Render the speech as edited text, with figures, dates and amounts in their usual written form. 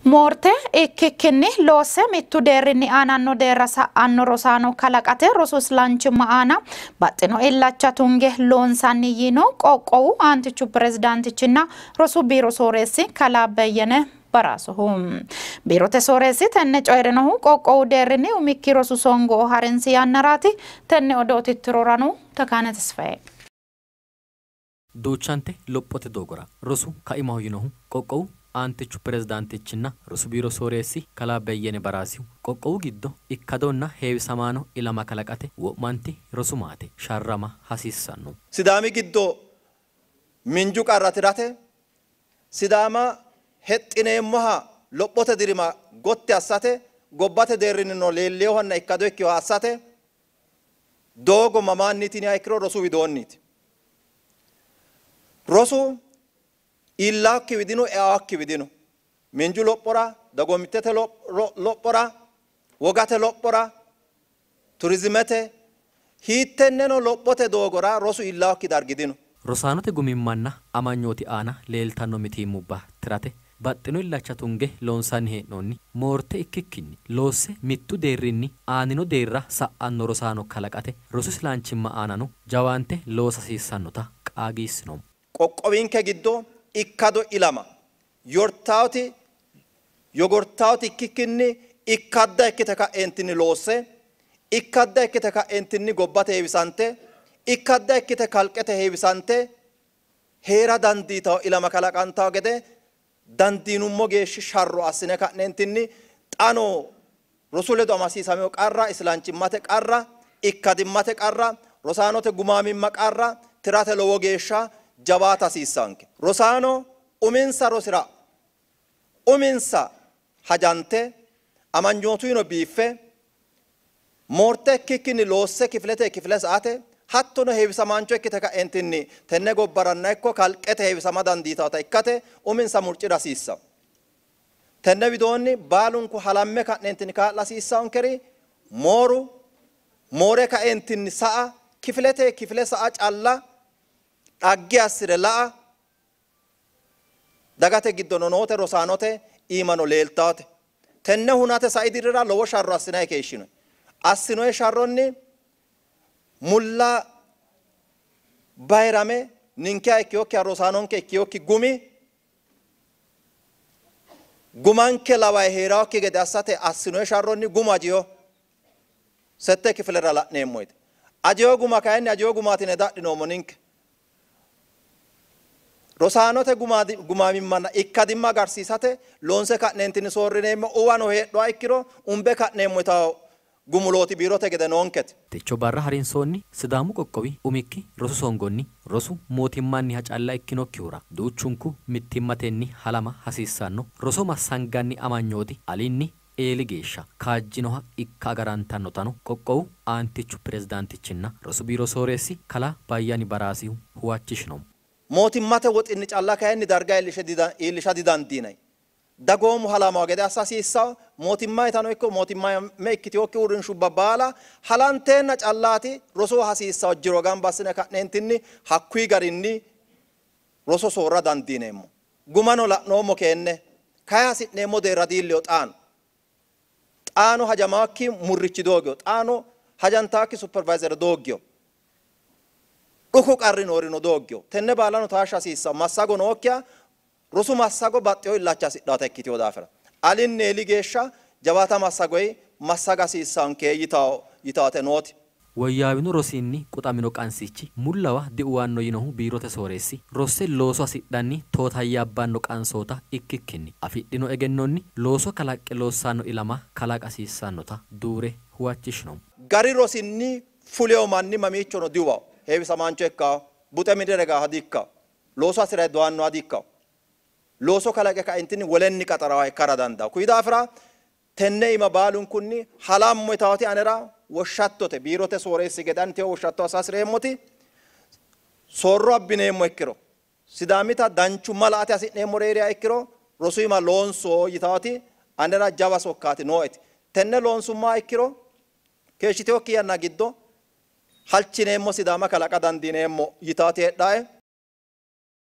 Moorte ikkikkinni loosse mittu deerrinni aananno deerra sa'anno rosaano kalaqate rosu islanchimma aana baxxino illacha tunge loonsanni yiino qoqqowu aantichu pirezidaantichinna rosu biiro sooreessi kalaa Beyyene Baraasohu. Biirote sooreessi tenne coyi'rinohu qoqqowu deerrinni umikki rosu songo harinsi yannaraati. Tenne odoo tittirorano Takaane Tesfaye. Duuchante lophote doogora rosu kaimaho yinohu qoqqowu aantichu pirezidaantichinna rosu biiro sooreessi kalaa Beyyene Baraasihu qoqqowu giddo ikkadonna heewisamaano ilama kalaqate wo'manti rosu maate sharrama hasiissanno. Sidaami giddo miinju qarra tirate Sidaama hexxineemmoha lophote dirima gotti assate gobbate deerrinnino leelleehanna ikkado ikkiha assate doogo mamaanniiti yiniha ikkiro rosu widoonniiti. Rosu iillaakki widino eaakki widino miinju lophora, dagoomittete lophora, wogate lophora, turizimete hiittenneno lophote doogora rosu iillaakki dargi dino. Rosaanote gumimmanna amanyooti aana leeltanno mitiimmubba tirate baxxino illacha tunge loonsanni hee'noonni. Moorte ikkikkinni loosse mittu deerrinni aanino deerra sa'anno rosaano kalaqate rosu islanchimma aanano jawaante loosa hasiissannota qaagiissino. Qoqqowinke giddo ikkado ilama yortaawoti yogortaawoti ikkikkinni ikkadda ikkite ka'eentinni loosse ikkadda ikkite ka'eentinni gobbate heewisante ikkadda ikkite kalqete heewisante heera dandiitawo ilama kalaqantawo gede dandiinummo geeshshi sharro assine ka'neentinni xano rosu ledo amasiisamewo qarra, islanchimmate qarra, ikkadimmate qarra, rosaanote gumaamimma qarra tirate lowo geeshsha jawaata hasiissanke. Rosaano uminsa rosira uminsa hajante amanyootuyino biiffe moorte ikkikkinni loosse kifilete kifile sa'ate hattono heewisamaancho ikkite ka'entinni tenne gobbaranna ikko kalqete heewisama dandiitawota ikkate uminsa murcira hasiissawo. Tenne widoonni baalunku halamme ka'neentinni kaa'la hasiissawonkeri mooru moore ka'entinni sa'a kifilete kifile sa'a calla dhagge assire la'a dagate giddono noote rosaanote iimano leeltaate. Tenne hunate sa'i dirira lowo sharro assinayi keeshshino. Assinoyi sharronni mulla bayirame ninkeha ikkiyokkiha rosaanonke ikkiyokki gumi gumanke lawayi heerawokki gede assate assinoyi sharronni gumu ajiyo sette kifilera la'neemmo yite. Ajiyo guma kayinni ajiyo gumaati yine dadhinoommo ninke. Rosaanote gumaamimmanna ikkadimma agarsiisate loonse ka'neentinni soorrineemmo uwano heedhuha ikkiro umbe ka'neemmo yitawo gumulooti biirote gede noonkete. Techo barra harinsoonni Sidaamu qoqqowi umikki rosu songonni rosu mootimmanniha calla ikkinokkihura duuchunku mittimmatenni halama hasiissanno. Roso massanganni amanyooti alinni eeli geeshsha kaajjinoha ikka agarantannotano qoqqowu aantichu pirezidaantichinna rosu biiro sooreessi kalaa Bayyani Baraasihu huwachishino. Mootimmate woxinni calla kayinni darga iillisha didandiinanni. Dagoomu halamawo gede assa hasiissawo. Mootimma yitano ikko mootimma me ikkitiyokki uurrinshubba baala halanteenna callaati rosoho hasiissawo jiro gamba assine ka'neentinni hakkuyi garinni roso soorra dandiineemmo. Gumano la'noommo keenne kayi hasi'neemmo deerra diilliyo xaano. Xaano hajamaakki murrichi doogiyo, xaano hajantaakki supervisor doogiyo, dhuku qarri noorino dooggiyo. Tenne baalano taashsha hasiissawo. Massago nookkiha rosu massago baxxeyo illacha hasidhawota ikkitiyo daafira alinni eeli geeshsha jawaata massagoyi massaga hasiissanke yitawate nooti. Woyyaawino rosinni quxamino qansichi mullawa diuwanno yinohu biirote sooreessi, rosse looso hasidhanni tootayyaabbanno qansoota ikkikkinni afidhino egennonni looso kalaqqe loossanno ilama kalaqa hasiissannota duure huwachishino. Gari rosinni fuleyo manni mamiichono diuwawo. Heewisamaancho ikkawo, buxe midire gaaha diikkawo, looso hasi'rayi doannoha diikkawo, looso kalaqe ka'entinni wolenni qaxarawa ikkara dandawo. Kuyi daafira tenne ima baalunkunni halammo yitawoti anera woshshattote biirote sooreessi gede anteyo woshshatto assa hasi'reemmoti soorro abbineemmo ikkiro Sidaamita danchumma la'ate hasi'neemmo reeriya ikkiro rosu ima loonso yitawoti anera jawa sokkaati nooeti. Tenne loonsummaa ikkiro keeshshiteyokki yanna giddo halchineemmo Sidaama kalaqa dandiineemmo yitawoti heedhae.